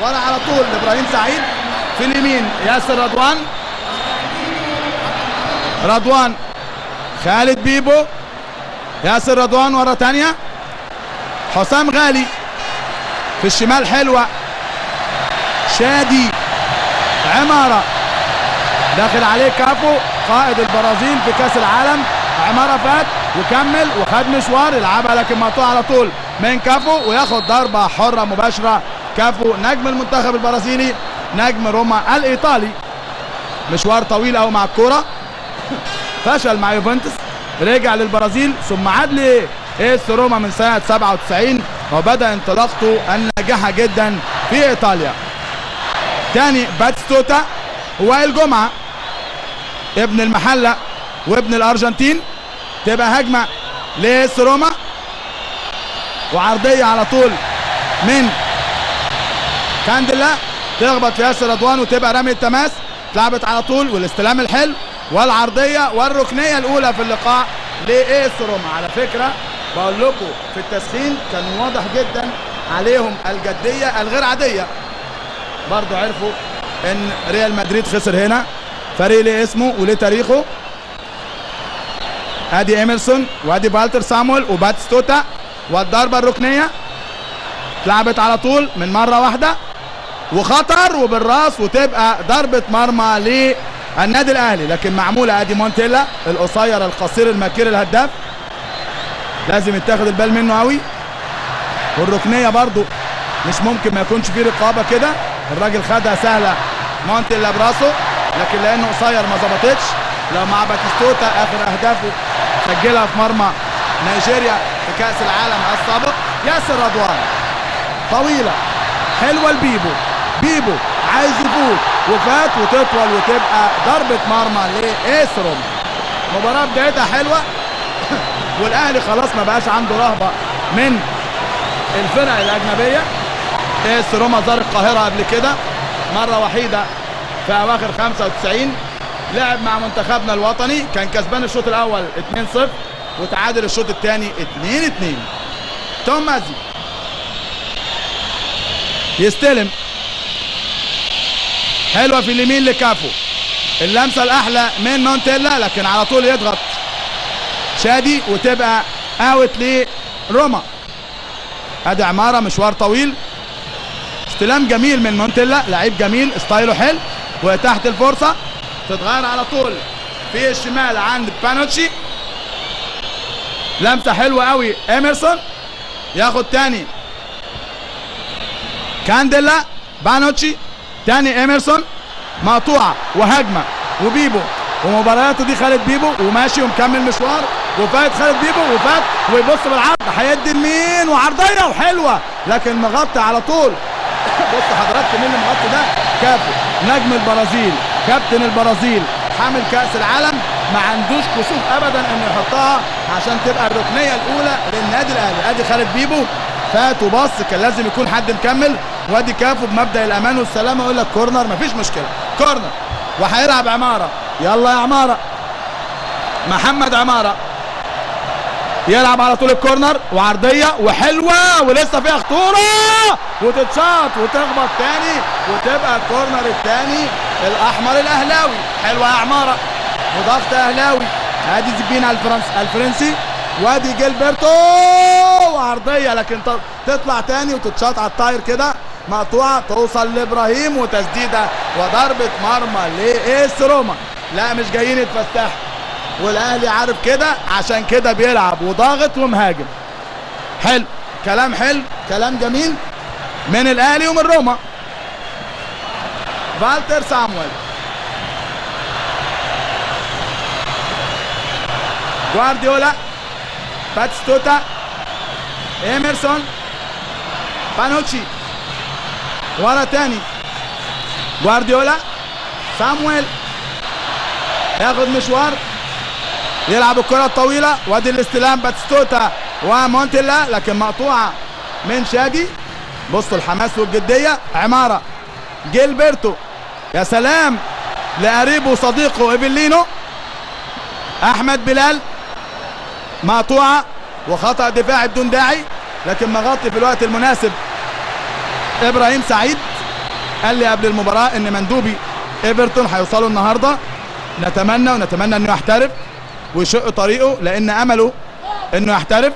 ورا على طول لابراهيم سعيد، في اليمين ياسر رضوان، رضوان خالد بيبو، ياسر رضوان ورا تانية، حسام غالي في الشمال حلوة، شادي عمارة داخل عليه كافو قائد البرازيل في كأس العالم. عمارة فات وكمل وخد مشوار يلعبها لكن مقطوع على طول من كافو وياخد ضربة حرة مباشرة. كافو نجم المنتخب البرازيلي، نجم روما الإيطالي، مشوار طويل أوي مع الكورة، فشل مع يوفنتوس، رجع للبرازيل ثم عاد لإيس روما من سنة 97 وبدأ انطلاقته الناجحة جدا في إيطاليا. تاني باتستوتا وائل جمعة ابن المحلة وابن الأرجنتين، تبقى هجمة لإيس روما وعرضية على طول من كانديلا تخبط في ياسر رضوان وتبقى رمية تماس، اتلعبت على طول والاستلام الحلو والعرضية والركنية الأولى في اللقاء لإيس روما. على فكرة بقول لكم في التسخين كان واضح جدا عليهم الجدية الغير عادية، برضو عرفوا ان ريال مدريد خسر هنا، فريق ليه اسمه وليه تاريخه. ادي ايمرسون وادي فالتر سامويل وباتستوتا والضربة الركنية اتلعبت على طول من مرة واحدة وخطر وبالراس وتبقى ضربة مرمى للنادي الاهلي، لكن معمولة. ادي مونتيلا القصير القصير المكير الهداف، لازم يتاخد البال منه قوي. والركنية برضو مش ممكن ما يكونش فيه رقابة كده، الراجل خدها سهلة مونتيلا براسه، لكن لانه قصير ما ظبطتش. لو مع باتيستوتا اخر اهدافه سجلها في مرمى نيجيريا في كأس العالم السابق. ياسر رضوان طويلة حلوة لبيبو، بيبو عايز يفوت وفات وتطول وتبقى ضربة مرمى لإيس روما. مباراة بدايتها حلوة والاهلي خلاص ما بقاش عنده رهبة من الفرق الأجنبية. إيس روما زار القاهرة قبل كده مرة وحيدة في أواخر 95، لعب مع منتخبنا الوطني، كان كسبان الشوط الأول 2-0 وتعادل الشوط الثاني 2-2. تومازي يستلم حلوة في اليمين لكافو، اللمسة الأحلى من مونتيلا لكن على طول يضغط شادي وتبقى out لروما. ادي عمارة مشوار طويل، استلام جميل من مونتيلا، لعيب جميل style ه حلو، وتحت الفرصة تتغير على طول في الشمال عند بانوتشي، لمسة حلوة قوي ايمرسون ياخد تاني كانديلا، بانوتشي تاني ايمرسون، مقطوعة وهجمة وبيبو ومبارياته دي خالد بيبو وماشي ومكمل مشوار وفات خالد بيبو وفات ويبص بالعرض هيدي لمين وعرضية وحلوة لكن مغطي على طول. بص حضراتكم مين اللي مغطي ده؟ كافو نجم البرازيل، كابتن البرازيل، حامل كأس العالم، ما عندوش كسوف ابدا انه يحطها عشان تبقى الركنية الاولى للنادي الاهلي. ادي خالد بيبو فات وبص، كان لازم يكون حد مكمل، وادي كافو بمبدأ الامان والسلامة يقول لك corner مفيش مشكلة، corner وهيلعب عمارة. يلا يا عمارة، محمد عمارة يلعب على طول ال corner وعرضية وحلوة ولسه فيها خطورة وتتشاط وتخبط تاني وتبقى ال corner التاني الأحمر الأهلاوي. حلوة يا عمارة وضغط أهلاوي. ادي زبينا الفرنسي وادي جيلبرتو وعرضية لكن تطلع تاني وتتشاط على الطاير كده مقطوعة توصل لإبراهيم وتسديدة وضربة مرمى لإيس روما. لا مش جايين يتفسحوا والاهلي عارف كده، عشان كده بيلعب وضاغط ومهاجم. حلو كلام، حلو كلام جميل من الاهلي ومن روما. فالتر سامويل، جوارديولا، باتستوتا، ايمرسون، بانوتشي، ورا تاني جوارديولا، سامويل ياخد مشوار يلعب الكرة الطويلة وادي الاستلام باتستوتا ومونتيلا لكن مقطوعة من شادي. بصوا الحماس والجدية. عمارة، جيلبرتو، يا سلام لقريبه وصديقه إيفلينو. أحمد بلال مقطوعة وخطأ دفاعي بدون داعي لكن مغطي في الوقت المناسب إبراهيم سعيد. قال لي قبل المباراة ان مندوبي ايفرتون هيوصلوا النهارده. نتمنى ونتمنى انه يحترف ويشق طريقه، لان امله انه يحترف.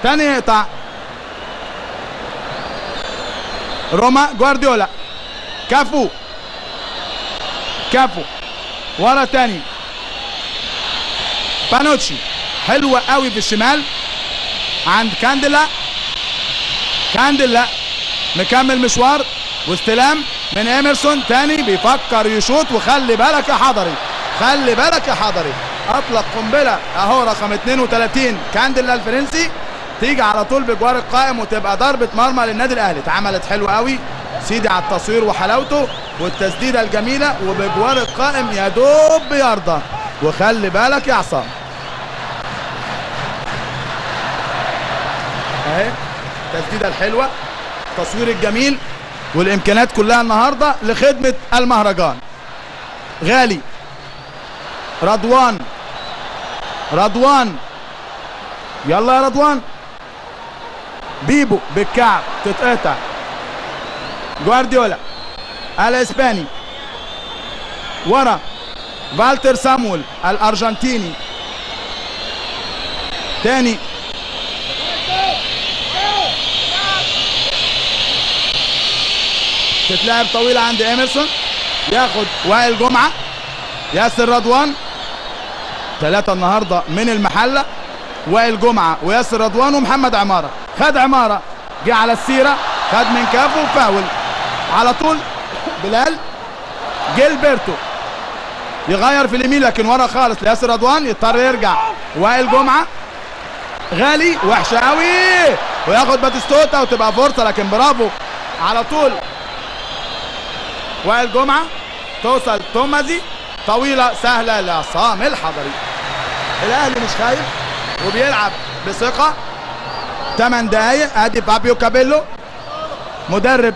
تاني يقطع روما، جوارديولا، كافو، كافو ورا تاني، بانوتشي حلوة قوي في الشمال عند كانديلا. كانديلا مكمل مشوار، واستلام من ايمرسون تاني، بيفكر يشوط، وخلي بالك يا حضري، خلي بالك يا حضري، اطلق قنبلة اهو رقم 32 كانديلا الفرنسي، تيجي على طول بجوار القائم وتبقى ضربه مرمى للنادي الاهلي. اتعملت حلوة قوي سيدي على التصوير وحلاوته والتسديده الجميلة، وبجوار القائم يا دوب بيرضى. وخلي بالك يا عصام، اهي التسديده الحلوة، التصوير الجميل، والامكانيات كلها النهارده لخدمة المهرجان. غالي، رضوان، رضوان، يلا يا رضوان، بيبو بالكعب تتقطع، جوارديولا الاسباني ورا فالتر سامويل الارجنتيني تاني، تتلعب طويلة عند ايمرسون، ياخد وائل جمعه، ياسر رضوان، 3 النهارده من المحلة، وائل جمعه وياسر رضوان ومحمد عمارة. خد عمارة، جه على السيرة، خد من كافو، فاول على طول. بلال جيلبرتو يغير في اليمين لكن ورا خالص لياسر رضوان، يضطر يرجع وائل جمعه. غالي وحشة قوي، وياخد باتيستوتا وتبقى فرصة، لكن برافو على طول وائل جمعه. توصل تومازي، طويلة سهلة لعصام الحضري. الاهلي مش خايف وبيلعب بثقة. 8 دقايق، ادي فابيو كابيلو مدرب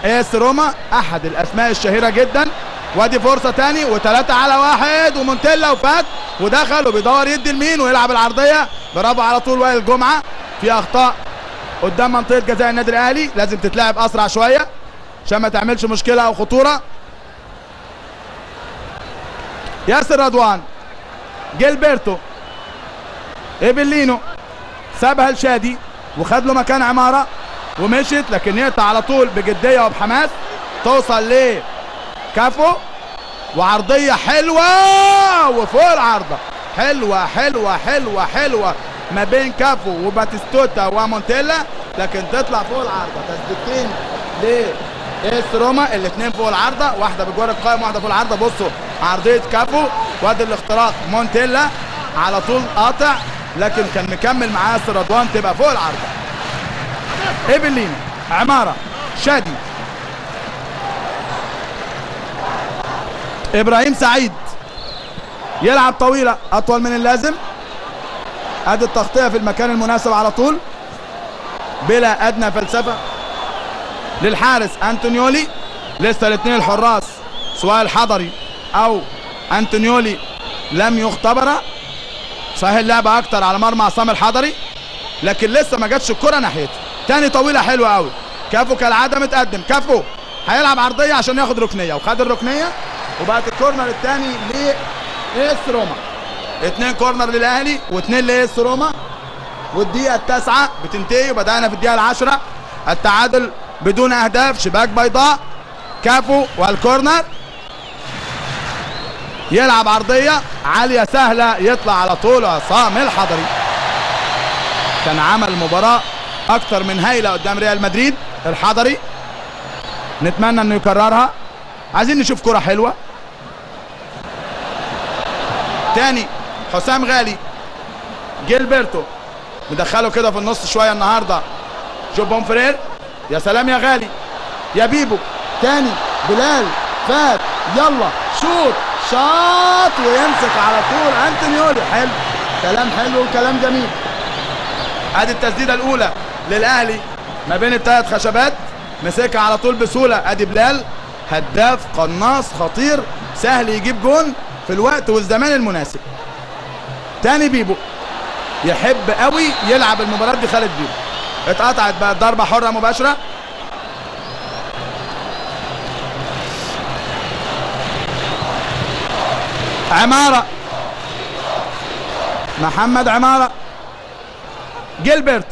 اس روما، احد الاسماء الشهيرة جدا. وادي فرصة تاني، و3 على 1، ومونتيلا وفات ودخل وبيدور يدي لمين ويلعب العرضية، برافو على طول وائل جمعه. في اخطاء قدام منطقة جزاء النادي الاهلي، لازم تتلعب اسرع شوية عشان ما تعملش مشكلة او خطورة. ياسر رضوان، جيلبرتو، ايبلينو سابها لشادي وخد له مكان عمارة ومشيت، لكن يقطع على طول بجدية وبحماس. توصل ل كافو، وعرضيه حلوة وفوق العارضة، حلوة حلوة حلوة حلوة ما بين كافو وباتيستوتا ومونتيلا، لكن تطلع فوق العارضة. تسديدتين ل اس روما، الاثنين فوق العارضة، واحدة بجوار القائم واحدة فوق العارضة. بصوا عرضية كافو، وادي الاختراق مونتيلا على طول قاطع، لكن كان مكمل معاه ياسر رضوان، تبقى فوق العارضة. ايفلين، عمارة، شادي، ابراهيم سعيد يلعب طويلة اطول من اللازم. ادي التغطية في المكان المناسب على طول بلا ادنى فلسفة للحارس انتونيولي. لسه الاثنين الحراس سواء الحضري او انتونيولي لم يختبر. صحيح اللعبة اكتر على مرمى عصام الحضري، لكن لسه ما جاتش الكره ناحيته. تاني طويلة حلوة قوي، كافو كالعادة متقدم، كافو هيلعب عرضية عشان ياخد ركنيه، وخد الركنيه، وبقت ال corner الثاني لاس روما. 2 corner للاهلي و2 لاس روما، والدقيقة 9 بتنتهي، وبدانا في الدقيقة 10 التعادل بدون اهداف، شباك بيضاء. كافو وال corner، يلعب عرضية عالية سهلة، يطلع على طول عصام الحضري. كان عمل مباراة اكتر من هايلة قدام ريال مدريد الحضري، نتمنى انه يكررها. عايزين نشوف كره حلوة تاني. حسام غالي، جيلبرتو مدخله كده في النص شوية النهارده، جو بونفرير، يا سلام يا غالي، يا بيبو، تاني بلال فات، يلا شوط، شاط ويمسك على طول انتونيولي. حلو، كلام حلو وكلام جميل. ادي التسديده الاولى للاهلي ما بين الثلاث خشبات، مسكها على طول بسهولة. ادي بلال، هداف قناص خطير، سهل يجيب جون في الوقت والزمان المناسب. تاني بيبو يحب قوي يلعب المباراة دي خالد بيبو. اتقطعت بقى ضربه حره مباشرة. عمارة، محمد عمارة، جيلبرت،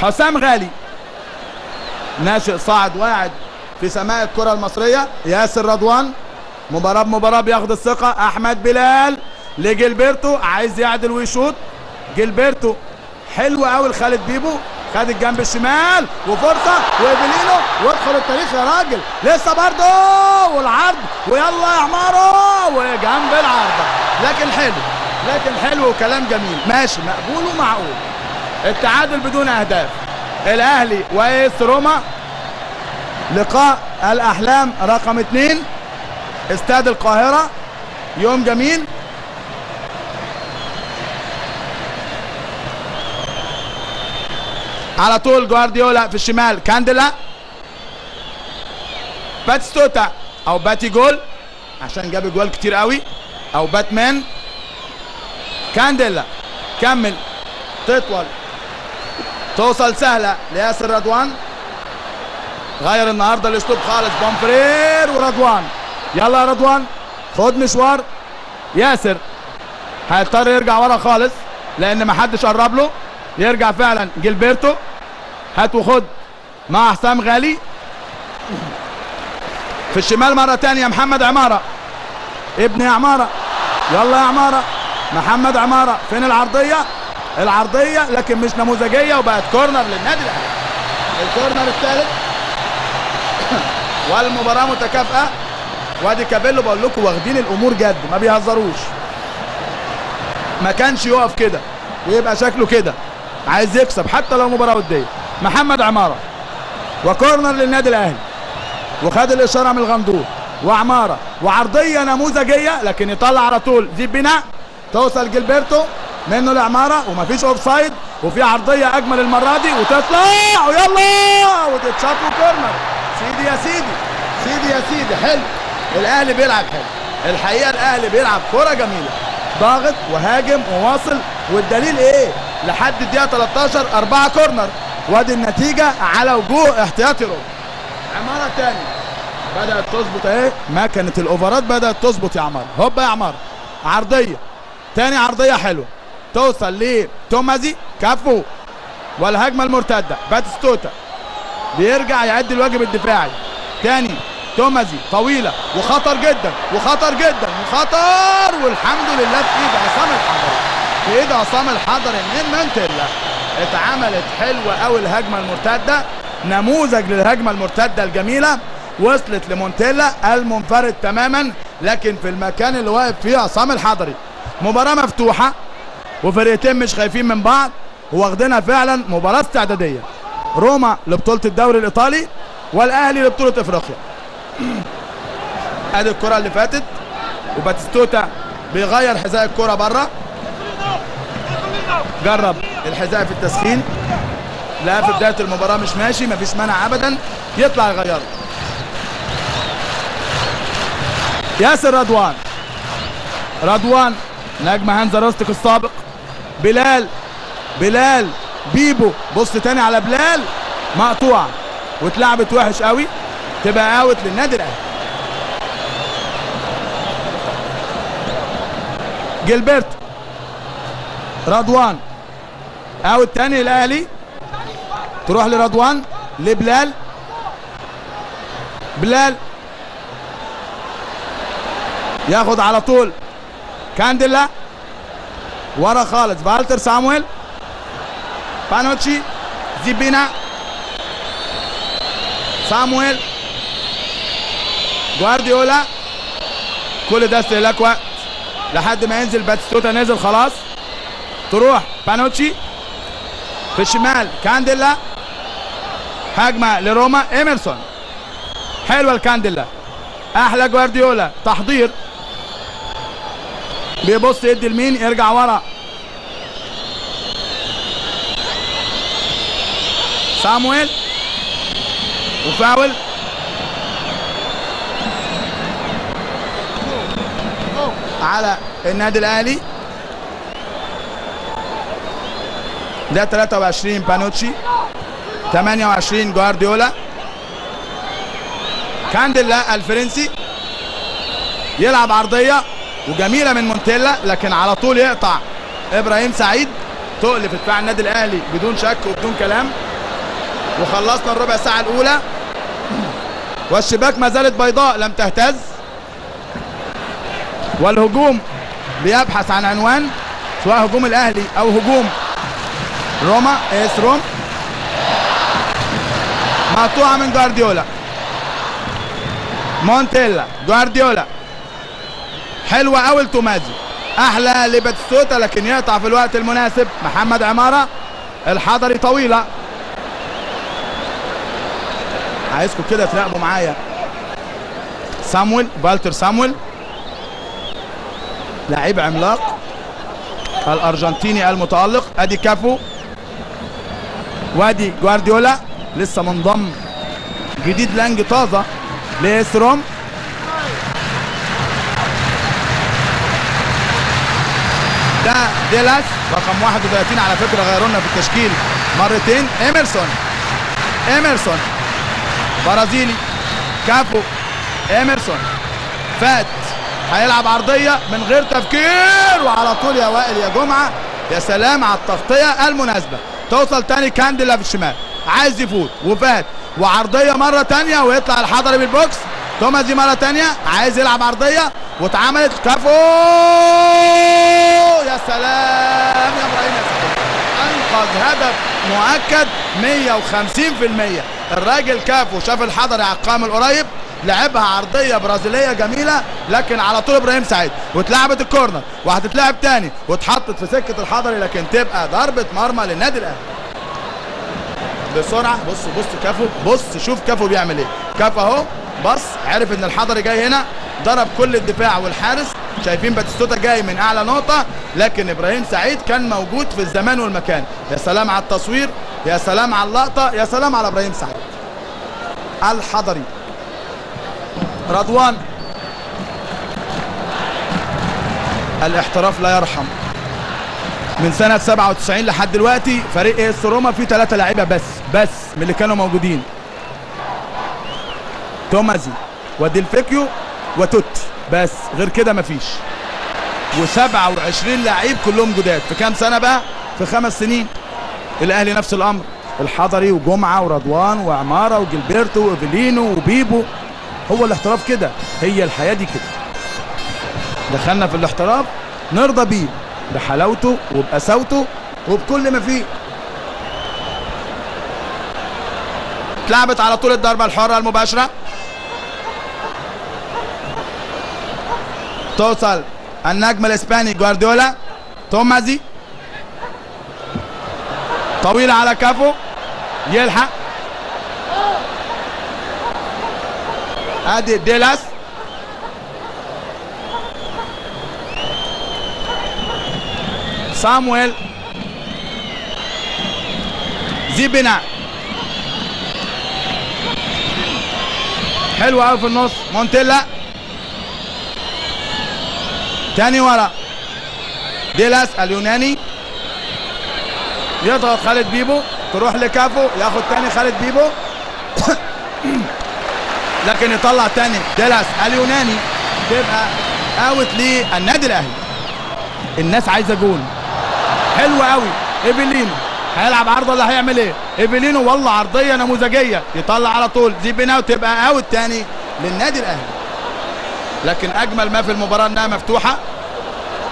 حسام غالي، ناشئ صاعد واعد في سماء الكرة المصرية. ياسر رضوان مباراة بمباراة بياخد الثقة. أحمد بلال لجيلبرتو، عايز يعدل ويشوط. جيلبرتو حلو قوي لخالد بيبو، خد الجنب الشمال وفرصة وإيفيلينو، وادخل التاريخ يا راجل، لسه برضه والعرض، ويلا يا عمارة وجنب العارضة، لكن حلو، لكن حلو وكلام جميل، ماشي مقبول ومعقول. التعادل بدون أهداف. الأهلي وإيس روما، لقاء الأحلام رقم 2، استاد القاهرة، يوم جميل. على طول جوارديولا في الشمال، كانديلا، باتستوتا او باتي جول عشان جاب جوال كتير قوي، او باتمان. كانديلا كمل، تطول، توصل سهلة لياسر رضوان. غير النهارده الاسلوب خالص، بومفرير ورضوان. يلا يا رضوان خد مشوار. ياسر هيضطر يرجع ورا خالص لان ما حدش قرب له. يرجع فعلا جيلبرتو، هات وخد مع حسام غالي. في الشمال مرة تانية محمد عمارة، ابن عمارة، يلا يا عمارة، محمد عمارة، فين العرضية؟ العرضية لكن مش نموذجية، وبقت كورنر للنادي الأهلي. الكورنر الثالث والمباراة متكافئة. وادي كابيلو، بقول لكم واخدين الأمور جد، ما بيهزروش. ما كانش يقف كده ويبقى شكله كده، عايز يكسب حتى لو مباراة ودية. محمد عمارة وكورنر للنادي الأهلي، وخد الإشارة من الغندور وعمارة، وعرضية نموذجية لكن يطلع على طول زيبينا، توصل جيلبرتو منه لعمارة، ومفيش offside، وفي عرضية أجمل المرة دي وتطلع، ويلا وتتشاط وكورنر. سيدي يا سيدي، سيدي يا سيدي، حلو. الأهلي بيلعب حلو الحقيقة، الأهلي بيلعب كرة جميلة، ضاغط وهاجم وواصل، والدليل ايه؟ لحد الدقيقة 13 4 كورنر، وادي النتيجة على وجوه احتياطي روما. عمارة تاني بدأت تظبط اهي، مكنة الاوفرات بدأت تظبط يا عمارة. هوبا يا عمارة، عرضية تاني، عرضية حلوة توصل لتومازي، كفو، والهجمة المرتدة باتستوتا بيرجع يعد الواجب الدفاعي تاني. تومازي طويلة وخطر جدا وخطر جدا وخطر، والحمد لله في ايد عصام الحضري، في ايد عصام الحضري من مانتيلا. اتعملت حلوة قوي الهجمة المرتدة، نموذج للهجمة المرتدة الجميلة، وصلت لمونتيلا المنفرد تماما، لكن في المكان اللي واقف فيه عصام الحضري. مباراة مفتوحة وفرقتين مش خايفين من بعض، واخدينها فعلا مباراة استعدادية. روما لبطولة الدوري الإيطالي والأهلي لبطولة إفريقيا. ادي الكرة اللي فاتت، وباتستوتا بيغير حذاء الكرة بره، جرب الحذاء في التسخين، لا في بداية المباراة مش ماشي، مفيش مانع ابدا، يطلع يغيره. ياسر رضوان، رضوان نجم هانزا روستك السابق. بلال، بلال بيبو، بص تاني على بلال، مقطوعة واتلعبت وحش قوي، تبقى out للنادي الاهلي. جيلبرتو، رضوان، out تاني الاهلي، تروح لرضوان، لبلال، بلال ياخد على طول كانديلا ورا خالص، فالتر سامويل، بانوتشي، زيبينا، سامويل، جوارديولا. كل ده استهلاك وقت لحد ما ينزل باتستوتا، نزل خلاص. تروح بانوتشي في الشمال، كانديلا، هجمة لروما، إيمرسون، حلوة الكانديلا، أحلى جوارديولا، تحضير، بيبص يدي لمين، يرجع ورا سامويل، وفاول. على النادي الاهلي. ده 23 بانوتشي، 28 جوارديولا، كانديلا الفرنسي. يلعب عرضية وجميلة من مونتيلا، لكن على طول يقطع ابراهيم سعيد. تقل في دفاع النادي الاهلي بدون شك وبدون كلام. وخلصنا الربع ساعة الاولى والشباك ما زالت بيضاء لم تهتز، والهجوم بيبحث عن عنوان، سواء هجوم الاهلي او هجوم روما. اس روم مقطوعة من جوارديولا، مونتيلا، جوارديولا، حلوة قوي لتومازي، احلى لباتيستوتا، لكن يقطع في الوقت المناسب محمد عمارة. الحضري طويلة، عايزكم كده تراقبوا معايا سامويل، فالتر سامويل لعيب عملاق الارجنتيني المتالق. ادي كافو وادي جوارديولا لسه منضم جديد لانج طازة لاس روم. ده ديلاس رقم 31، على فكرة غيروا لنا في التشكيل مرتين. ايمرسون برازيلي، كافو، ايمرسون فات، هيلعب عرضية من غير تفكير وعلى طول يا وائل يا جمعه، يا سلام على التغطية المناسبة. توصل تاني كانديلا في الشمال، عايز يفوت وفات، وعرضيه مرة تانية ويطلع الحضري بالبوكس. تومازي مرة تانية عايز يلعب عرضية واتعملت، كافو، يا سلام يا ابراهيم يا سلام، انقذ هدف مؤكد 150%. الراجل كافو شاف الحضري على القائم القريب، لعبها عرضية برازيليه جميلة، لكن على طول ابراهيم سعيد، واتلعبت الكورنر وهتتلعب تاني واتحطت في سكة الحضري، لكن تبقى ضربه مرمى للنادي الاهلي. بسرعة بص بص كافو، بص شوف كافو بيعمل ايه. كافو اهو بص، عرف ان الحضري جاي هنا، ضرب كل الدفاع والحارس. شايفين باتيستوتا جاي من اعلى نقطة، لكن ابراهيم سعيد كان موجود في الزمان والمكان. يا سلام على التصوير، يا سلام على اللقطة، يا سلام على ابراهيم سعيد. الحضري، رضوان، الاحتراف لا يرحم. من سنة 97 لحد دلوقتي فريق اس روما فيه 3 لعيبة بس من اللي كانوا موجودين، تومازي وديلفيكيو وتوتي بس، غير كده مفيش. و27 لعيب كلهم جداد في كام سنة بقى؟ في 5 سنين. الاهلي نفس الامر، الحضري وجمعه ورضوان وعمارة وجilberto وإيفيلينو وبيبو. هو الاحتراف كده، هي الحياة دي كده. دخلنا في الاحتراف نرضى بيه بحلاوته وبقساوته وبكل ما فيه. اتلعبت على طول الضربة الحرة المباشرة، توصل النجم الاسباني جوارديولا، تومازي طويلة على كافو، يلحق، ادي ديلاس، سامويل، زيبنا، حلوة قوي في النص، مونتيلا تاني ورا، ديلاس اليوناني يضغط خالد بيبو، تروح لكافو، ياخد تاني خالد بيبو لكن يطلع تاني ديلاس اليوناني، تبقى out للنادي الاهلي. الناس عايزه جول، حلو قوي. ايفيلينو هيلعب عرضه ولا هيعمل ايه؟ ايفيلينو والله عرضية نموذجيه، يطلع على طول زيبنا وتبقى out تاني للنادي الاهلي. لكن اجمل ما في المباراة انها مفتوحة.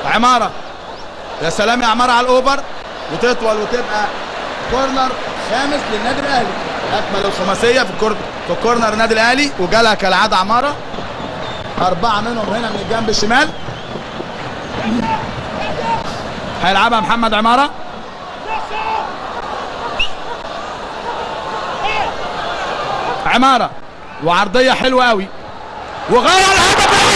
عمارة، يا سلام يا عمارة على ال over، وتطول وتبقى corner خامس للنادي الاهلي. اكمل الخماسيه في ال corner النادي الاهلي، وجالها كالعادة عمارة، 4 منهم هنا من الجنب الشمال. هيلعبها محمد عمارة، عمارة وعرضيه حلوة قوي، وغير الهدف الاول،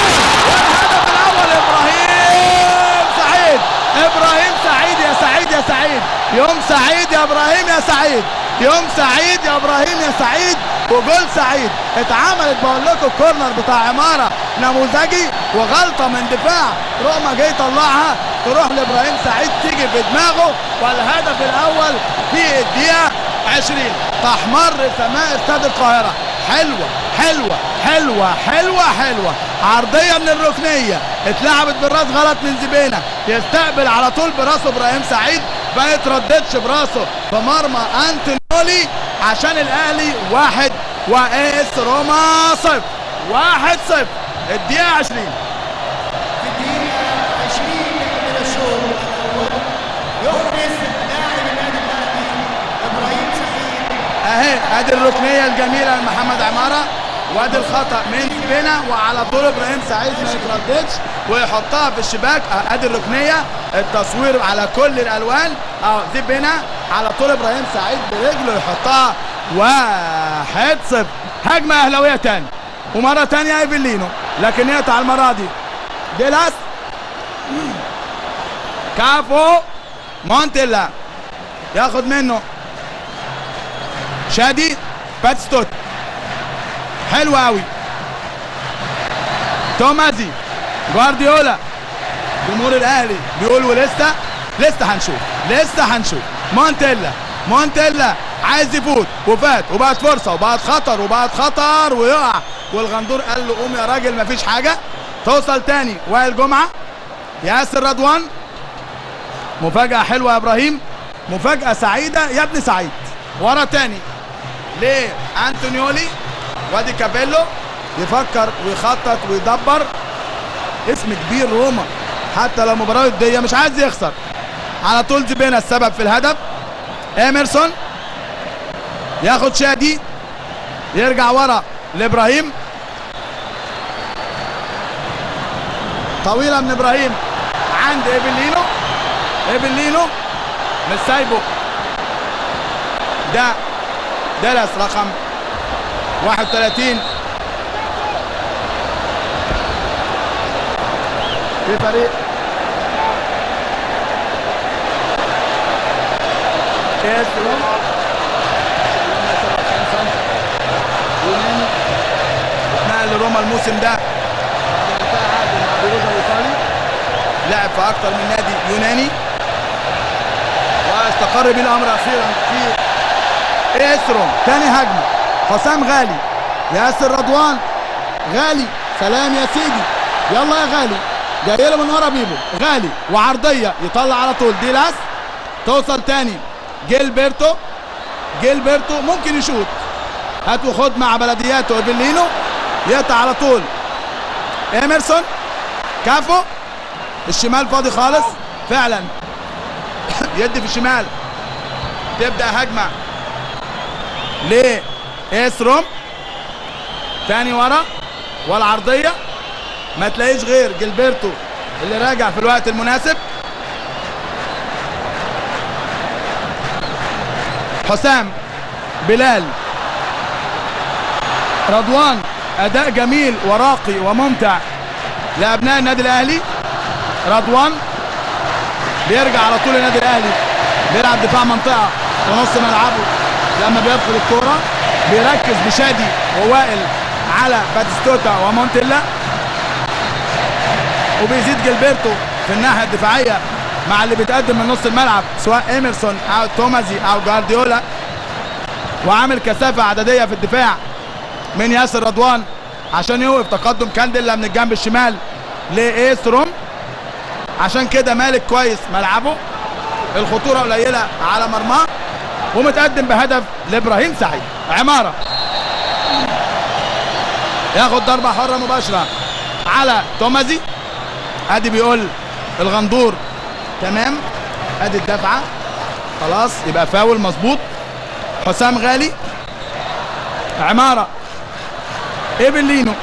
والهدف الاول ابراهيم سعيد. ابراهيم سعيد، يا سعيد يا سعيد، يوم سعيد يا ابراهيم يا سعيد، يوم سعيد يا ابراهيم يا سعيد، وجول سعيد. اتعملت بقول لكم ال corner بتاع عمارة نموذجي، وغلطه من دفاع روما جاي يطلعها، تروح لابراهيم سعيد تيجي في دماغه، والهدف الاول في الدقيقة 20. تحمر سماء استاد القاهرة. حلوة حلوة حلوة حلوة حلوة، عرضية من الركنيه اتلعبت بالراس غلط من زبينه، يستقبل على طول براسه ابراهيم سعيد، ما يترددش براسه في مرمى انتونيولي، عشان الاهلي 1 واس روما 0. 1-0 الدقيقة 20. في الدقيقة 20 من الشوط الاول يحرز لاعب النادي الاهلي ابراهيم سعيد. اهي ادي الركنيه الجميلة لمحمد عمارة، وادي الخطا من زبينه، وعلى طول ابراهيم سعيد ما يترددش ويحطها في الشباك. ادي الركنيه، التصوير على كل الالوان، اهو زبينه على طول ابراهيم سعيد برجله يحطها. 1-0. هجمة اهلاويه تاني، ومرة تانية ايفلينو، لكن يقطع المرة دي ديلاس. كافو مونتيلا ياخد منه شادي باتستوت، حلو قوي. تومازي، جوارديولا، جمهور الاهلي بيقول ولسه لسه هنشوف، لسه هنشوف. مونتيلا، مونتيلا عايز يفوت وفات، وبقت فرصة وبقت خطر وبقت خطر، ويقع، والغندور قال له قوم يا راجل مفيش حاجة. توصل تاني وائل جمعه، ياسر رضوان، مفاجاة حلوة يا ابراهيم، مفاجاة سعيدة يا ابن سعيد. ورا تاني لانتونيولي، وادي كابيلو يفكر ويخطط ويدبر، اسم كبير روما حتى لو مباراة وديه مش عايز يخسر. على طول زبينه السبب في الهدف. ايمرسون ياخد شادي، يرجع ورا لابراهيم، طويلة من ابراهيم عند ايفلينو، ايفلينو مش سايبه، ده دلس رقم 31 في فريق كاس روما. يوناني اتنقل لروما الموسم ده، لعب في اكتر من نادي يوناني، واستقر بيه الامر اخيرا في اس روما. تاني هجمة، حسام غالي، ياسر رضوان، غالي، سلام يا سيدي، يلا يا غالي، جاي له من ورا بيبو، غالي وعرضيه يطلع على طول ديلاس، توصل تاني جيلبرتو، جيلبرتو ممكن يشوط، هات وخد مع بلدياته ايفلينو، يقطع على طول ايمرسون، كافو، الشمال فاضي خالص فعلا يدي في الشمال. تبدا هجمة لاس روم تاني ورا، والعرضيه ما تلاقيش غير جيلبرتو اللي راجع في الوقت المناسب. حسام، بلال، رضوان، اداء جميل وراقي وممتع لابناء النادي الاهلي. رضوان بيرجع على طول النادي الاهلي، بيلعب دفاع منطقة ونص ملعبه لما بيدخل الكورة، بيركز بشادي ووائل على باتيستوتا ومونتيلا، وبيزيد جيلبرتو في الناحية الدفاعية مع اللي بيتقدم من نص الملعب سواء ايمرسون او تومازي او جوارديولا، وعامل كثافة عددية في الدفاع من ياسر رضوان عشان يوقف تقدم كانديلا من الجنب الشمال لاس روم. عشان كده مالك كويس ملعبه، الخطورة قليله على مرماه، ومتقدم بهدف لابراهيم سعيد. عمارة ياخد ضربه حره مباشرة على تومازي، ادي بيقول الغندور تمام، ادي الدفعة خلاص يبقى فاول مظبوط. حسام غالي، عمارة، ايفلينو،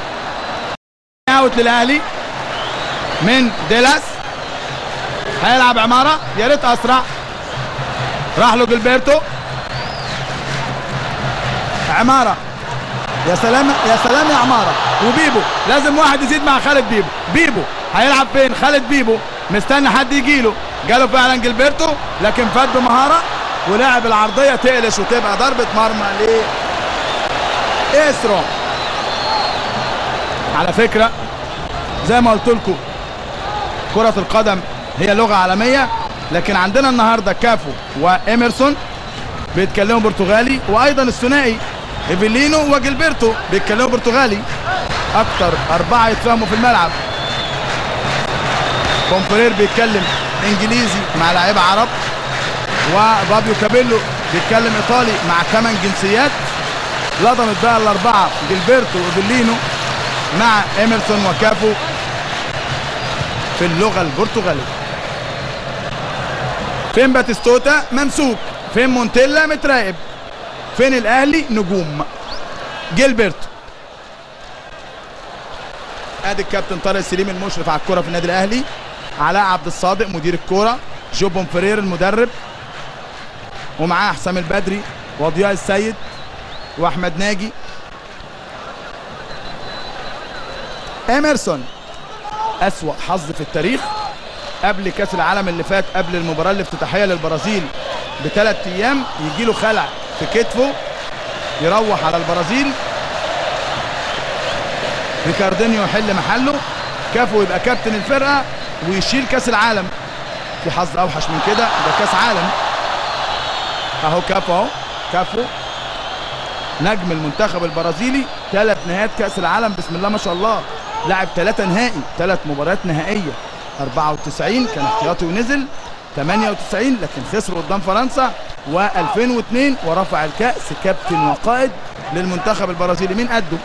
out للاهلي من ديلاس، هيلعب عمارة، يا ريت اسرع، راح له جilberto، عمارة، يا سلام يا سلام يا عمارة، وبيبو لازم واحد يزيد مع خالد بيبو. بيبو هيلعب فين؟ خالد بيبو مستني حد يجيله، جاله فعلا جilberto لكن فات بمهارة ولعب العرضية تقلش وتبقى ضربة مرمى لإسرو. على فكرة زي ما قلت لكم كرة القدم هي لغة عالمية، لكن عندنا النهارده كافو وإيمرسون بيتكلموا برتغالي، وأيضا الثنائي ايفيلينو وجilberto بيتكلموا برتغالي، اكتر 4 يتفاهموا في الملعب. بومفرير بيتكلم انجليزي مع لاعيبه عرب، وفابيو كابيلو بيتكلم ايطالي مع 8 جنسيات. لضمت بقى الاربعة جilberto وايفيلينو مع ايمرسون وكافو في اللغة البرتغالية. فين باتيستوتا؟ ممسوك. فين مونتيلا؟ متراقب. فين الاهلي؟ نجوم. جilberto. ادي الكابتن طارق سليم المشرف على الكره في النادي الاهلي، علاء عبد الصادق مدير الكورة، جو بومفرير المدرب، ومعاه حسام البدري وضياء السيد واحمد ناجي. ايمرسون اسوأ حظ في التاريخ، قبل كاس العالم اللي فات، قبل المباراة الافتتاحيه للبرازيل ب3 ايام، يجي له خلع في كتفه، يروح على البرازيل، ريكاردينيو يحل محله، كافو يبقى كابتن الفرقة ويشيل كاس العالم. في حظ اوحش من كده؟ ده كاس عالم. اهو كافو، اهو كافو نجم المنتخب البرازيلي، 3 نهائيات كاس العالم، بسم الله ما شاء الله، لعب 3 نهائي، 3 مباريات نهائية. 94 كان احتياطي ونزل، 98 لكن خسروا قدام فرنسا، و2002 ورفع الكأس كابتن وقائد للمنتخب البرازيلي. مين قده؟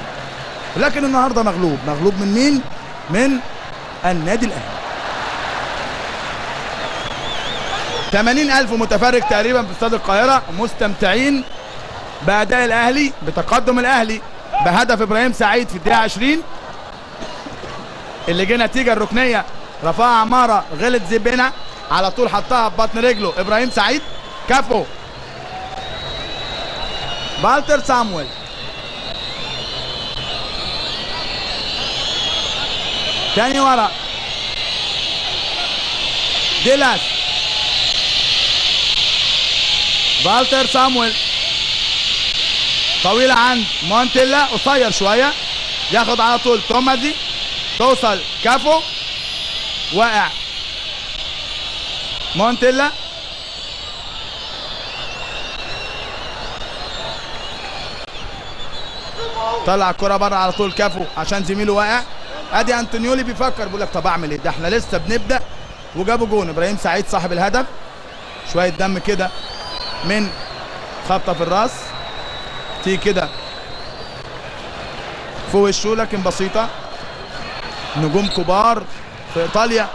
لكن النهارده مغلوب، مغلوب من مين؟ من النادي الاهلي. 80,000 متفرج تقريبا في استاد القاهرة مستمتعين بأداء الاهلي، بتقدم الاهلي بهدف ابراهيم سعيد في الدقيقة 20 اللي جه نتيجة الركنية، رفعها عمارة، غلط زبينة على طول حطها ببطن رجله ابراهيم سعيد. كافو، بالتر سامويل، تاني ورا ديلاس، بالتر سامويل، طويلة عند مونتيلا، قصير شوية، ياخد على طول تومازي، توصل كافو، واقع مونتيلا، طلع الكرة بره على طول كافو عشان زميله واقع. ادي انطونيولي بيفكر، بيقول لك طب اعمل ايه؟ ده احنا لسه بنبدأ وجابوا جون. ابراهيم سعيد صاحب الهدف، شوية دم كده من خبطة في الراس تيجي كده في وشه، لكن بسيطة. نجوم كبار في ايطاليا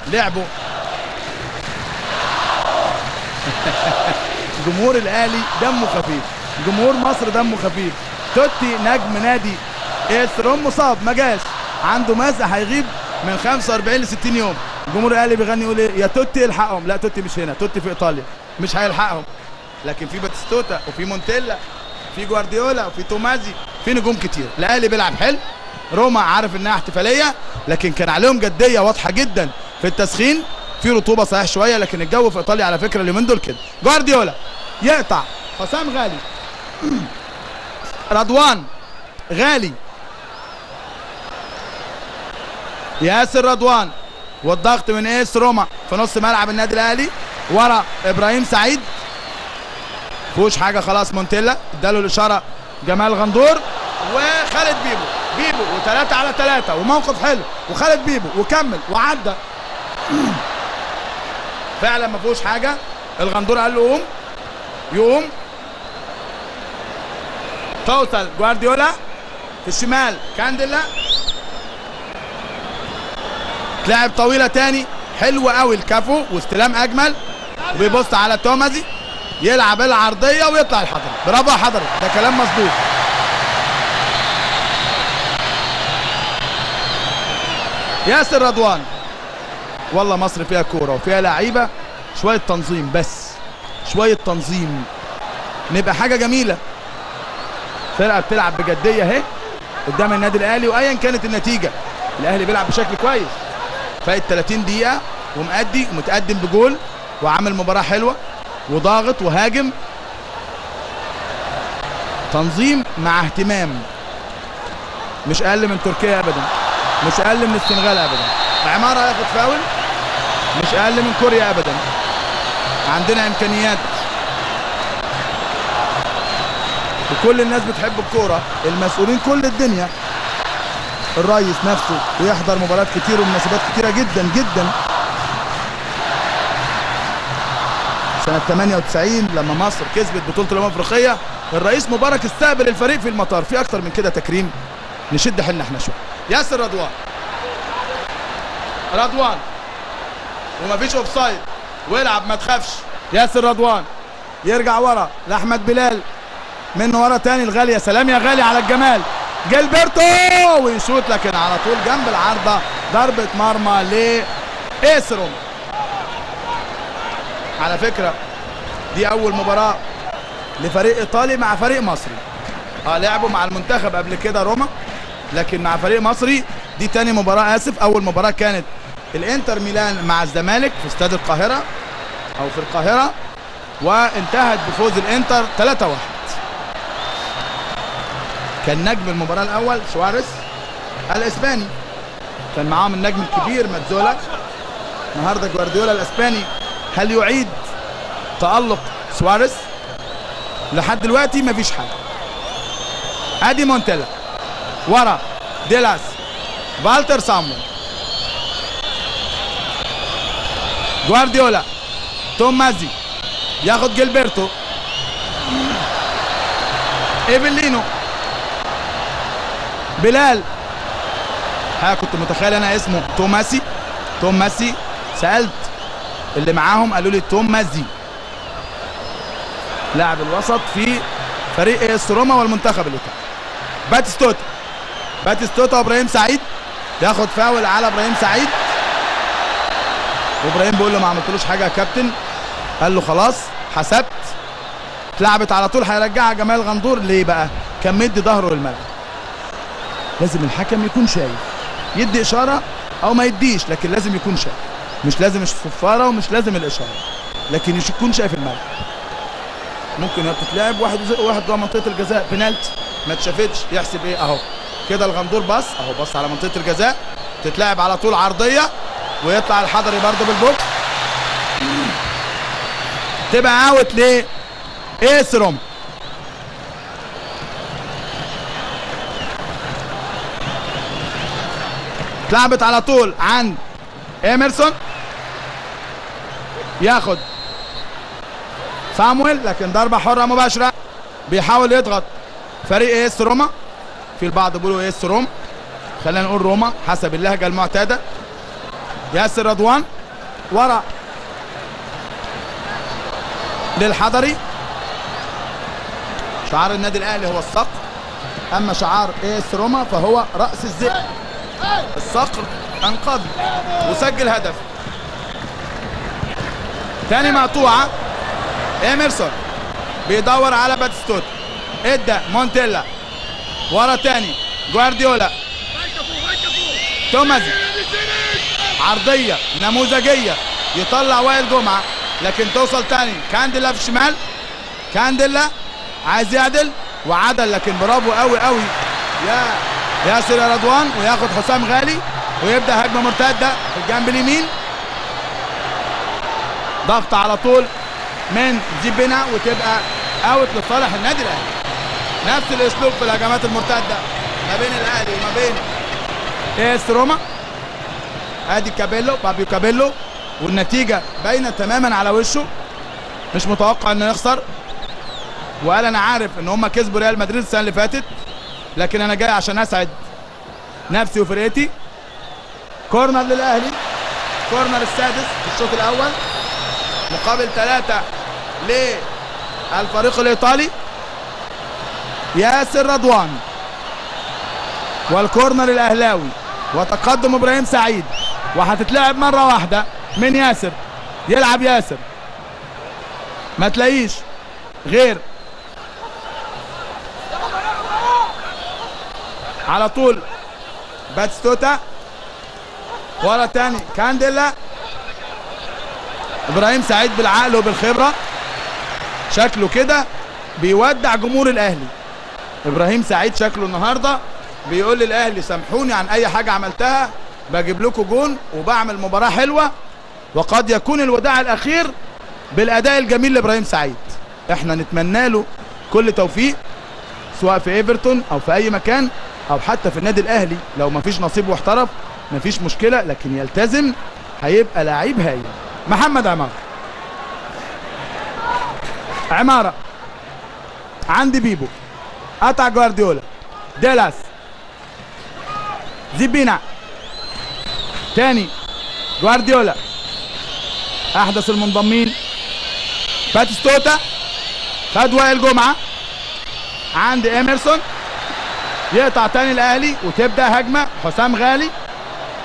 لعبوا. جمهور الاهلي دمه خفيف، جمهور مصر دمه خفيف. توتي نجم نادي ايس روم مصاب، ما جاش، عنده مزق، هيغيب من 45 ل 60 يوم. جمهور الاهلي بيغني يقول ايه؟ يا توتي الحقهم. لا توتي مش هنا، توتي في ايطاليا مش هيلحقهم. لكن في باتيستوتا وفي مونتيلا، في جوارديولا وفي تومازي، في نجوم كتير. الاهلي بيلعب حلو، روما عارف انها احتفالية، لكن كان عليهم جدية واضحة جدا في التسخين. في رطوبة صحيح شوية، لكن الجو في ايطاليا على فكرة اليومين دول كده. جوارديولا يقطع، حسام غالي، رضوان غالي، ياسر رضوان، والضغط من ايس روما في نص ملعب النادي الاهلي ورا ابراهيم سعيد. فيهوش حاجة خلاص، مونتيلا اداله الاشارة جمال غندور وخالد بيبو، بيبو و3 على 3 وموقف حلو، وخالد بيبو وكمل وعدى. فعلا ما فيهوش حاجة، الغندور قال له قوم، يقوم. توصل جوارديولا في الشمال، كانديلا، تلعب طويلة تاني، حلوة قوي الكافو، واستلام اجمل، وبيبص على تومازي، يلعب العرضية ويطلع الحضري. برافو يا حضري، ده كلام مظبوط. ياسر رضوان، والله مصر فيها كورة وفيها لعيبة، شوية تنظيم بس، شوية تنظيم نبقى حاجة جميلة. فرقه بتلعب بجدية اهي قدام النادي الاهلي، وايا كانت النتيجة الاهلي بيلعب بشكل كويس. فايت 30 دقيقة ومأدي ومتقدم بجول وعامل مباراة حلوة وضاغط وهاجم. تنظيم مع اهتمام، مش اقل من تركيا ابدا، مش اقل من السنغال ابدا. عمارة ياخد فاول، مش اقل من كوريا ابدا. عندنا امكانيات. وكل الناس بتحب الكورة، المسؤولين كل الدنيا، الرئيس نفسه بيحضر مباريات كتير ومناسبات كتيرة جدا جدا. سنة 98 لما مصر كسبت بطولة الأمم الأفريقية، الرئيس مبارك استقبل الفريق في المطار. في أكتر من كده تكريم؟ نشد حيلنا احنا شوية. ياسر رضوان، رضوان ومفيش offside، والعب ما تخافش. ياسر رضوان يرجع ورا لأحمد بلال، من ورا تاني الغالي، يا سلام يا غالي على الجمال، جيلبرتو ويشوط لكن على طول جنب العارضة، ضربة مرمى لإيس روما. على فكرة دي أول مباراة لفريق إيطالي مع فريق مصري. لعبوا مع المنتخب قبل كده روما، لكن مع فريق مصري دي تاني مباراة، آسف أول مباراة كانت الإنتر ميلان مع الزمالك في استاد القاهرة أو في القاهرة، وانتهت بفوز الإنتر 3-1. كان نجم المباراة الأول سواريز الإسباني، كان معاهم النجم الكبير ماتزولا. النهارده جوارديولا الإسباني هل يعيد تألق سواريز؟ لحد دلوقتي مفيش حاجة. ادي مونتيلا ورا ديلاس، فالتر سامويل، جوارديولا، تومازي ياخد جيلبرتو، ايفلينو، بلال. ها كنت متخيل انا اسمه توماسي، توماسي، سألت اللي معاهم قالوا لي تومازي، لاعب الوسط في فريق ايس روما والمنتخب الايطالي. باتيستوتا، باتيستوتا وابراهيم سعيد، ياخد فاول على ابراهيم سعيد، وابراهيم بيقول له ما عملتلوش حاجة يا كابتن، قال له خلاص حسبت. اتلعبت على طول، هيرجعها جمال غندور. ليه بقى؟ كان مدي ظهره للملعب. لازم الحكم يكون شايف، يدي اشارة او ما يديش، لكن لازم يكون شايف. مش لازم الصفاره ومش لازم الاشارة، لكن يكون شايف الملعب. ممكن هي بتتلعب واحد واحد جوه منطقة الجزاء، بنالتي ما اتشافتش، يحسب ايه؟ اهو كده الغندور بص، اهو بص على منطقة الجزاء، تتلعب على طول عرضية، ويطلع الحضري برده بالبوكس، تبقى out ل ايس روما. اتلعبت على طول عند ايمرسون، ياخد سامويل لكن ضربة حرة مباشرة. بيحاول يضغط فريق ايس روما، في البعض بيقولوا ايس روما، خلينا نقول روما حسب اللهجة المعتادة. ياسر رضوان ورا للحضري. شعار النادي الاهلي هو الصقر، اما شعار ايس روما فهو رأس الذئب. الصقر انقذ وسجل هدف. تاني مقطوعة، ايمرسون بيدور على باتيستوتا، ادى مونتيلا ورا تاني جوارديولا، تومازي، عرضية نموذجية يطلع وائل جمعة، لكن توصل تاني كانديلا في الشمال. كانديلا عايز يعدل وعدل، لكن برافو قوي قوي يا ياسر يا رضوان، وياخد حسام غالي ويبدأ هجمة مرتدة في الجنب اليمين. ضغط على طول من زيبنا وتبقى out لصالح النادي الاهلي. نفس الاسلوب في الهجمات المرتدة ما بين الاهلي وما بين ايس روما. ادي كابيلو، بابيو كابيلو، والنتيجة باينة تماما على وشه، مش متوقع انه يخسر، وقال انا عارف ان هم كسبوا ريال مدريد السنة اللي فاتت، لكن انا جاي عشان اسعد نفسي وفرقتي. corner للاهلي، corner السادس في الشوط الاول مقابل 3 للفريق الايطالي. ياسر رضوان وال corner الاهلاوي وتقدم ابراهيم سعيد، وهتتلعب مرة واحدة من ياسر. يلعب ياسر، ما تلاقيش غير على طول باتستوتا ورا تاني كانديلا. ابراهيم سعيد بالعقل وبالخبره شكله كده بيودع جمهور الاهلي. ابراهيم سعيد شكله النهارده بيقول للاهلي سامحوني عن اي حاجة عملتها، بجيب لكم جون وبعمل مباراة حلوة، وقد يكون الوداع الاخير بالاداء الجميل لابراهيم سعيد. احنا نتمنى له كل توفيق. سواء في ايفرتون او في اي مكان او حتى في النادي الاهلي، لو مفيش نصيب واحترف مفيش مشكلة، لكن يلتزم هيبقى لعيب هايل. محمد عمارة، عمارة عند بيبو، قطع جوارديولا، ديلاس، زيبينا، تاني جوارديولا، احدث المنضمين باتيستوتا، خد وائل جمعه عند ايمرسون، يقطع تاني الاهلي وتبدا هجمة. حسام غالي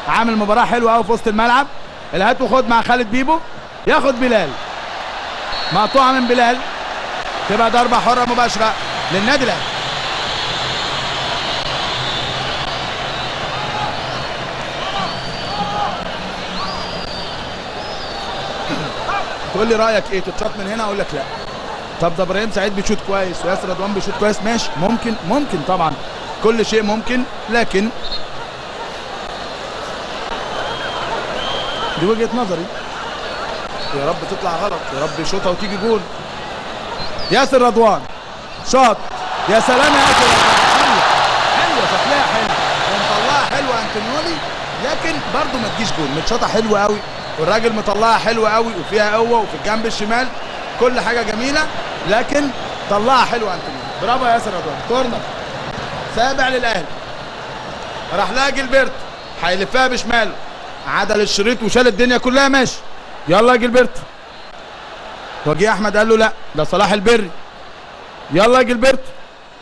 عامل مباراة حلوة قوي في وسط الملعب، الهات وخد مع خالد بيبو، ياخد بلال، مقطوعة من بلال، تبقى ضربه حره مباشرة للنادي الاهلي. تقول لي رايك ايه؟ تتشاط من هنا؟ اقول لك لا. طب ده ابراهيم سعيد بيشوط كويس وياسر رضوان بيشوط كويس، ماشي، ممكن ممكن طبعا كل شيء ممكن، لكن دي وجهة نظري. يا رب تطلع غلط، يا رب يشوطها وتيجي جول. ياسر رضوان شاط، يا سلام يا ياسر رضوان، حلوة حلوة، شكلها حلو ومطلعها حلوة انتونيولي، لكن برضه ما تجيش جول. متشاطه حلوة قوي والراجل مطلعها حلوة قوي وفيها قوة وفي الجنب الشمال كل حاجة جميلة، لكن طلعها حلوة انتونيولي. برافو يا ياسر رضوان. corner سابع للاهلي، راح لها جilberto، هيلفها بشماله، عدل الشريط وشال الدنيا كلها، ماشي، يلا يا جilberto. وجيه احمد قال له لا، ده صلاح البري، يلا يا جilberto،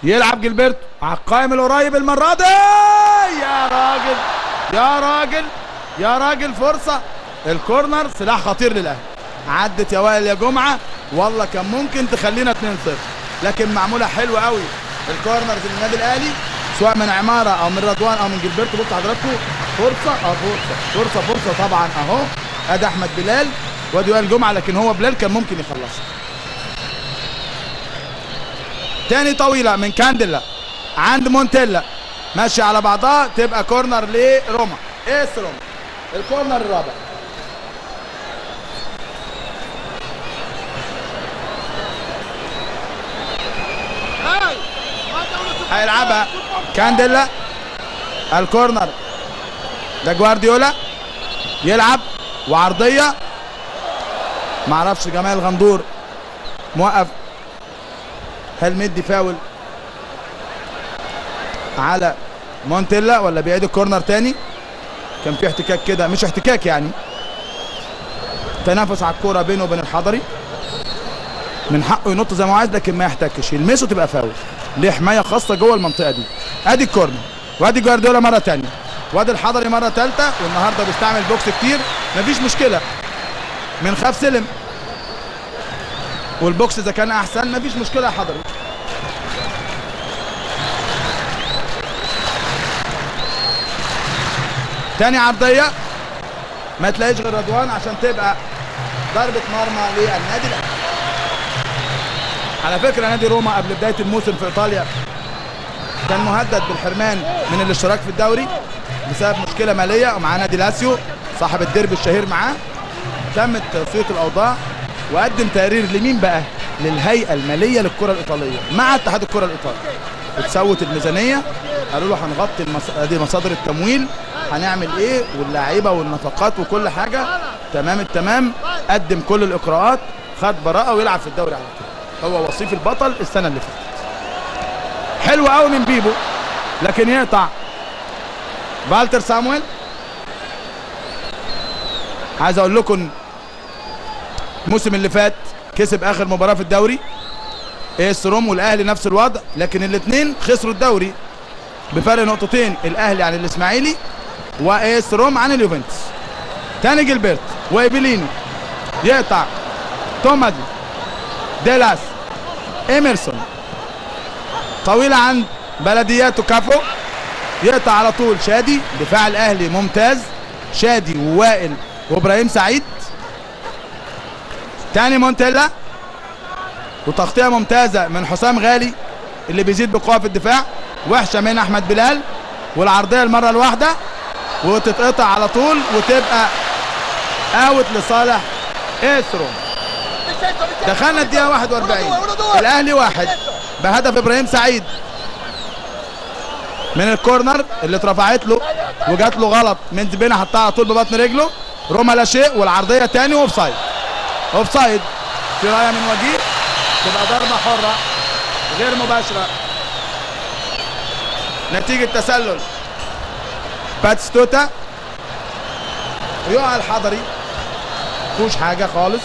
يلعب جilberto على القائم القريب المرة دي. يا راجل يا راجل يا راجل، فرصة. ال corner سلاح خطير للاهلي، عدت يا وائل يا جمعه، والله كان ممكن تخلينا 2-0، لكن معمولة حلوة قوي ال corner في النادي الاهلي، سواء من عمارة او من رضوان او من جilberto. بص حضراتكم، فرصة فرصة فرصة فرصة طبعا اهو، ادي احمد بلال وادي وائل جمعه، لكن هو بلال كان ممكن يخلصها. تاني طويلة من كانديلا عند مونتيلا، ماشي على بعضها، تبقى corner لروما، ايس روما، ال corner الرابع. هيلعبها كانديلا، ال corner ده جوارديولا يلعب، وعرضيه، معرفش جمال غندور موقف، هل مدي فاول على مونتيلا ولا بيعيد ال corner تاني؟ كان في احتكاك كده، مش احتكاك يعني، تنافس على الكورة بينه وبين الحضري، من حقه ينط زي ما هو عايز لكن ما يحتكش، يلمسه تبقى فاول، ليه حماية خاصة جوه المنطقة دي. ادي ال corner، وادي جوارديولا مرة ثانية، وادي الحضري مرة ثالثة، والنهارده بيستعمل بوكس كتير، مفيش مشكلة، من خاف سلم، والبوكس اذا كان احسن مفيش مشكلة يا حضري. تاني عرضية، ما تلاقيش غير رضوان عشان تبقى ضربه مرمى للنادي الاهلي. على فكرة نادي روما قبل بداية الموسم في ايطاليا كان مهدد بالحرمان من الاشتراك في الدوري بسبب مشكلة ماليه، ومعاه نادي لاسيو صاحب الديربي الشهير معاه. تمت تسويه الاوضاع وقدم تقرير لمين بقى؟ للهيئة المالية للكرة الايطالية مع اتحاد الكره الايطالي. اتسوت الميزانية، قالوا له هنغطي دي مصادر التمويل، هنعمل ايه واللعيبة والنفقات وكل حاجة تمام التمام. قدم كل الاقراءات، خد براءه ويلعب في الدوري على طول، هو وصيف البطل السنة اللي فاتت. حلو قوي من بيبو، لكن يقطع فالتر سامويل. عايز اقول لكم الموسم اللي فات كسب اخر مباراة في الدوري ايس روم، والاهلي نفس الوضع، لكن الاثنين خسروا الدوري بفرق نقطتين، الاهلي عن الاسماعيلي وايس روم عن اليوفنتوس. تاني جilberto وإيبيلينو، يقطع تومادي، ديلاس، ايمرسون، طويلة عند بلدياتو كافو، يقطع على طول شادي. دفاع الاهلي ممتاز، شادي ووائل وابراهيم سعيد. تاني مونتيلا، وتغطيه ممتازة من حسام غالي اللي بيزيد بقوة في الدفاع، وحشة من احمد بلال، والعرضيه المرة الواحدة وتتقطع على طول وتبقى out لصالح ايس روما. دخلنا الدقيقة 41، الاهلي 1 بهدف ابراهيم سعيد من ال corner اللي اترفعت له وجات له غلط من زبينه، حطها على طول ببطن رجله. روما لا شيء، والعرضيه تاني offside. offside في رايه من وجيه، تبقى ضربه حره غير مباشرة نتيجة تسلل باتستوتا. ويقع الحضري، مفيهوش حاجة خالص.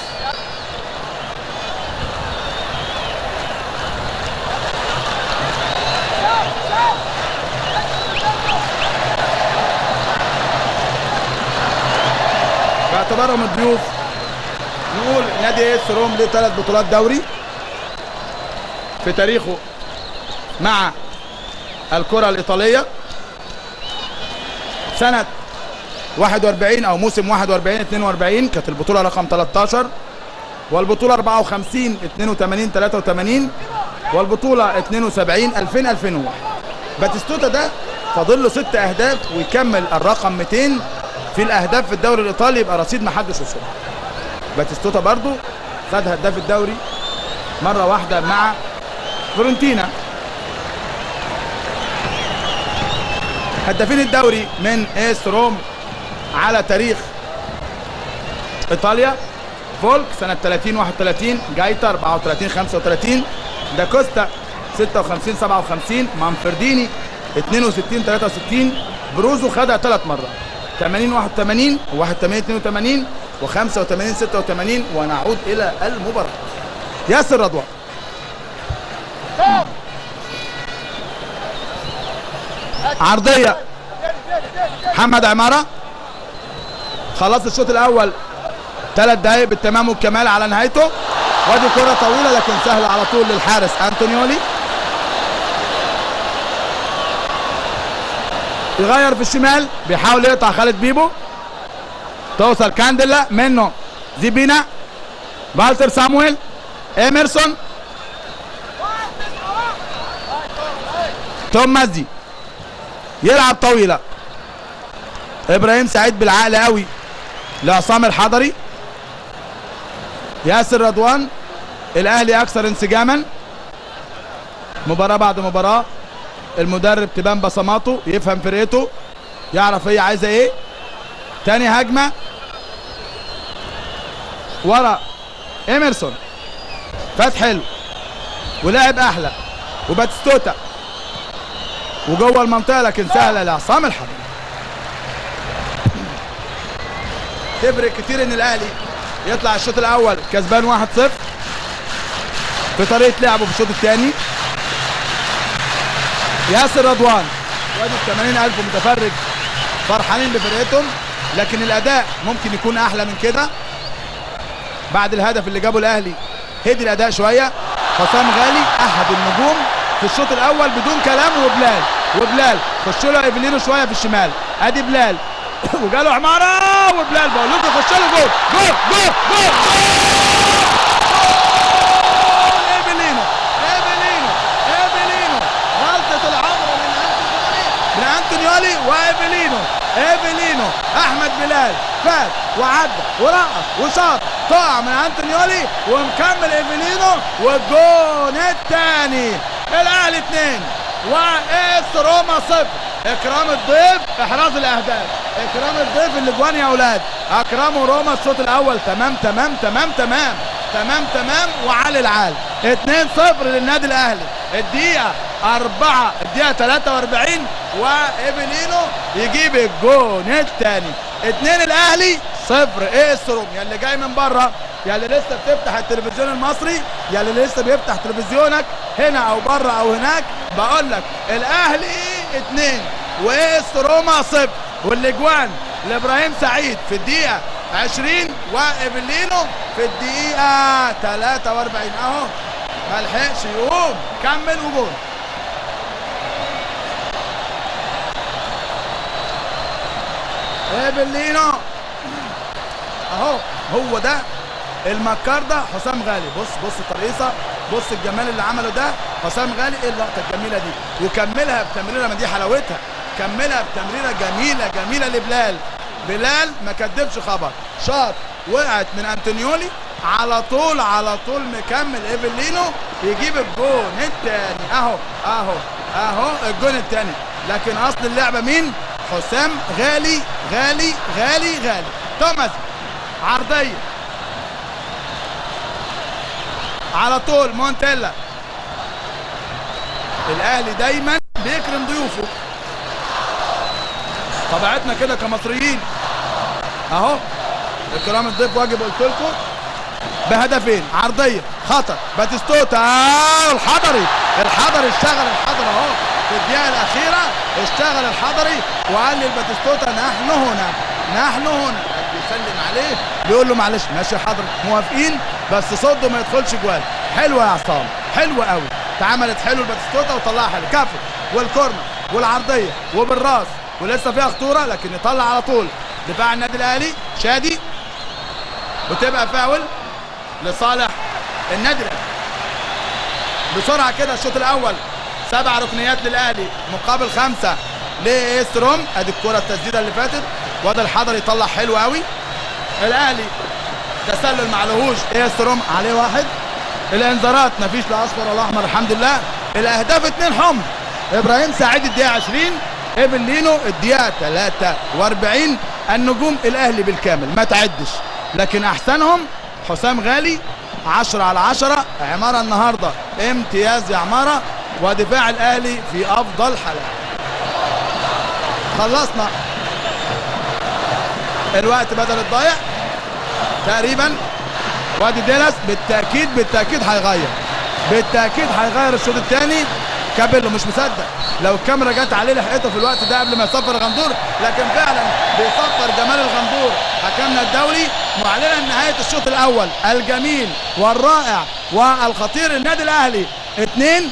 باعتبارهم الضيوف نقول نادي اس روم ليه 3 بطولات دوري في تاريخه مع الكرة الإيطالية. سنة 41 أو موسم 41 42 كانت البطولة رقم 13، والبطولة 54 82 83، والبطولة 72 2000 2001. باتيستوتا ده فاضل له 6 أهداف ويكمل الرقم 200 في الأهداف في الدوري الإيطالي، يبقى رصيد ما حدش وصل. باتيستوتا برضو خد هداف الدوري مرة واحدة مع فيورنتينا. هدافين الدوري من اس روم على تاريخ ايطاليا: فولك سنة 30 31، جايتا 34 35، داكوستا 56 57، مانفرديني 62 63، بروزو خدها 3 مرات 80 81 81 82 و85 86. ونعود الى المباراة. ياسر رضوان، عرضية محمد عمارة. خلاص الشوط الأول 3 دقايق بالتمام والكمال على نهايته. وادي كرة طويلة لكن سهلة على طول للحارس أنتونيولي. يغير في الشمال، بيحاول يقطع خالد بيبو، توصل كانديلا منه زيبينا، فالتر سامويل، إيمرسون، تومازي يلعب طويلة. ابراهيم سعيد بالعقل قوي لعصام الحضري. ياسر رضوان، الاهلي اكثر انسجاما مباراة بعد مباراة. المدرب تبان بصماته، يفهم فرقته، يعرف هي عايزه ايه. تاني هجمة ورا ايمرسون، فات حلو ولعب احلى، وباتستوتا وجوه المنطقة لكن سهلة لعصام الحضري. تفرق كتير ان الاهلي يطلع الشوط الاول كسبان 1-0 في طريقه لعبه في الشوط الثاني. ياسر رضوان، وادي 80,000 متفرج فرحانين بفرقتهم، لكن الاداء ممكن يكون احلى من كده. بعد الهدف اللي جابه الاهلي هدي الاداء شوية. حسام غالي احد النجوم في الشوط الاول بدون كلام، وبلال، وبلال خش له ايفلينو شوية في الشمال، ادي بلال وجاله عمارة، وبلال بقول لكم خش له جول جول جول جول جول. ايفلينو ايفلينو ايفلينو، غلطه العمر من انتونيولي وايفلينو. ايفلينو احمد بلال فات وعدى ورقص وشاط، طقع من انتونيولي ومكمل ايفلينو، والجون الثاني. الاهلي 2 واس روما 0. اكرام الضيف، احراز الاهداف، اكرام الضيف الاجوان يا اولاد. اكرموا روما الشوط الاول تمام تمام تمام تمام تمام تمام وعلى العال. 2-0 للنادي الاهلي. الدقيقة 4، الدقيقة 43، وايفلينو يجيب الجون الثاني. 2 الاهلي 0 اس روما. يا اللي جاي من بره، يا اللي لسه بتفتح التلفزيون المصري، يا اللي لسه بيفتح تلفزيونك هنا او بره او هناك، بقول لك الاهلي 2 واس روما 0. والاجوان لابراهيم سعيد في الدقيقة 20 وايفلينو في الدقيقة 43. اهو ما لحقش يقوم، كمل وجول. ايفلينو اهو، هو ده المكار ده حسام غالي. بص بص الترقيصه، بص الجمال اللي عمله ده حسام غالي. ايه اللقطة الجميلة دي، وكملها بتمريره، ما دي حلاوتها، كملها بتمريره جميلة جميلة لبلال. بلال ما كدبش خبر، شاط وقعت من انتونيولي على طول، على طول مكمل ايفلينو يجيب الجون الثاني. اهو اهو اهو الجون الثاني. لكن اصل اللعبة مين؟ حسام غالي غالي غالي غالي. توماس عرضية على طول مونتيلا. الاهلي دايما بيكرم ضيوفه، طبيعتنا كده كمصريين اهو، اكرام الضيف واجب. قلت لكم بهدفين. عرضية خطر باتيستوتا، الحضري، الحضري اشتغل، الحضري اهو في الدقيقة الاخيرة اشتغل الحضري وقال للباتيستوتا نحن هنا نحن هنا، بيسلم عليه بيقول له معلش ماشي يا حضري موافقين بس صده ما يدخلش جوال. حلوة يا عصام، حلوة قوي، اتعملت حلو الباتيستوتا وطلعها حلو. كافو والكورنر والعرضيه وبالراس ولسه فيها خطورة لكن يطلع على طول دفاع النادي الاهلي شادي، وتبقى فاول لصالح النادي الاهلي. بسرعة كده الشوط الاول 7 ركنيات للاهلي مقابل 5 لاس روم. ادي الكره التسديده اللي فاتت، وادي الحضري طلع حلو قوي. الاهلي تسلل مع لهوش، اس روم عليه 1. الانذارات مفيش لا اصفر ولا احمر الحمد لله. الاهداف 2 حمر، ابراهيم سعيد الدقيقة 20، ايفلينو الدقيقة 43. النجوم الاهلي بالكامل ما تعدش، لكن احسنهم حسام غالي 10 على 10. عمارة النهارده امتياز يا عمارة، ودفاع الاهلي في افضل حاله. خلصنا الوقت بدل الضايع تقريبا. وادي ديلاس بالتاكيد بالتاكيد هيغير، بالتاكيد هيغير الشوط الثاني. كابيلو مش مصدق، لو الكاميرا جت عليه لحقته في الوقت ده قبل ما يصفر الغندور، لكن فعلا بيصفر جمال الغندور حكمنا الدولي معلنا نهاية الشوط الاول الجميل والرائع والخطير. النادي الاهلي 2